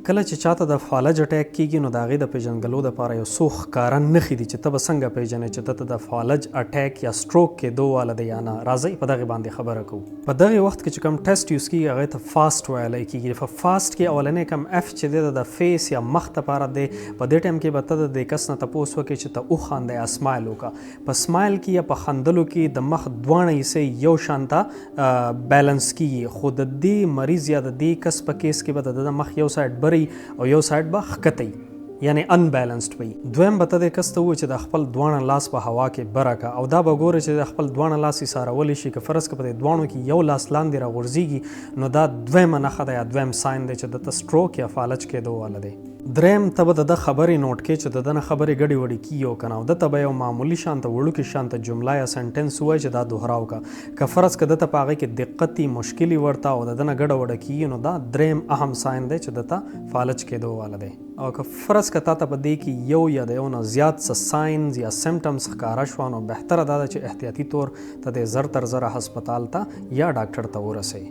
کله چې چاته د فالج اټیک کیږي، نو د هغې د پیژندګلو دپاره یو څو ښکاره نښې دي چې ته به څنګه پیژنې چې ده ته د فالج اټیک یا stroke کېدو واله دی یا نه. راځئ، په دغې باندې خبره کوو. په دغې وخت کې چې کوم ټیسټ یوز کیږي، هغې ته FAST ویلی کیږي. په FAST کې اولنی کوم F چې دی، د face یا مخ دپاره دی. په دې ټایم کې به ته د دې کس نه تپوس وکړې چې ته وخانده یا smile وکړه. په smile کې یا په خندلو کې د مخ دواړه حصې یو شانته بیلانس کیږي، خو د دې مریض یا د دې کس په کیس کې به د ده مخ یو سایډ بری او یو سایډ به ښکته، یعنی unbalanced وي. دویم به ته د کس ته ووایې چې د خپل دواړه لاس په هوا کې بره که او دا به ګورې چې د خپل دواړه لاس ایسارولی شي. که فرض که په دې دواړو کې یو لاس لاندې راغورځېږي، نو دا دویمه نښه ده یا دویم sign دی چې ده ته stroke یا فالج کېدو واله دی. دریم، ته به د ده خبرې note کې چې د ده نه خبرې ګډې وډې کیږي او که نه، او ده ته به یو معمولي شانته، وړوکي شانته جمله یا sentence ووایې چې دا دوهراو که. که فرض که ده ته په هغې کې دقت وي، مشکل ورته او د ده نه ګډه وډه کیږي، نو دا دریم اهم sign دی چې ده ته فالج کېدو واله دی. او که فرض که تا ته په دې کې یو یا د یو نه زیات څه signs یا symptoms ښکاره شوه، نو بهتره دا ده چې احتیاطي طور ته د زر تر زره هسپتال ته یا ډاکټر ته ورسئ.